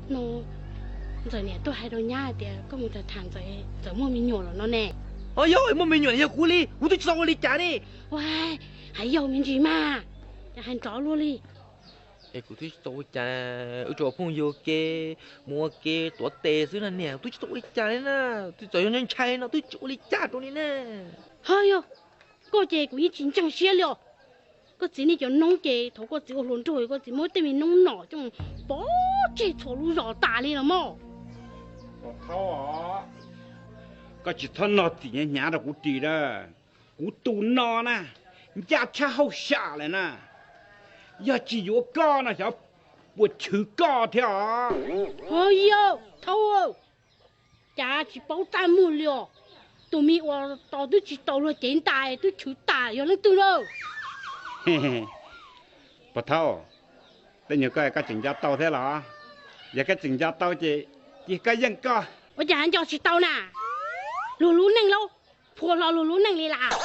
No, Ntxawm niam tuaj hais rau nyab hais tias koj mus tham tham Ntxawm, Ntxawm muaj me nyuam lawm no ne. Ho yog muaj me nyuam yog kuv li, kuv twb tsis tau ua li cas ne. Ua, hais yog me ntsis mas, cas hais nrov luaj li. Es kuv twb tsis tau ua cas, wb tsuas phooj ywg ua ke, mus ua ke tuav tes xwb na niam, twb tsis tau ua li cas li na. Twb txawm yog ntshai no twb tsis ua li cas rau li na. Ho yog, koj ces kuv yeej tsis ntseeg siab li os. Koj txiv nej cov noob ces thaum koj txiv ua hluas nraug koj txiv muab tej me noob nom coj pov tseg txhua lub zos tas li los mas. Koj tsis txhob nog txim hnyav rau kuv ris na. Kuv tus no na, ncaj tshaj hauj sam lawm na. Yog tsis yuav koj no xyov puas chwv koj thiab os. Ho yog thaub, cas tsis paub txaj muag li os. Tus me uas tos twb tsis tau luag cev ntais twb chwv tas yog leej twg lawm? Puas thaub, tej nyuag koj koj tseem nco tau thiab los? Yog koj tseem nco tau ces cia koj yeej koj. Ua cas nco tsis tau na? Luag lub neej lauj, phua hlo luag lub neej li las.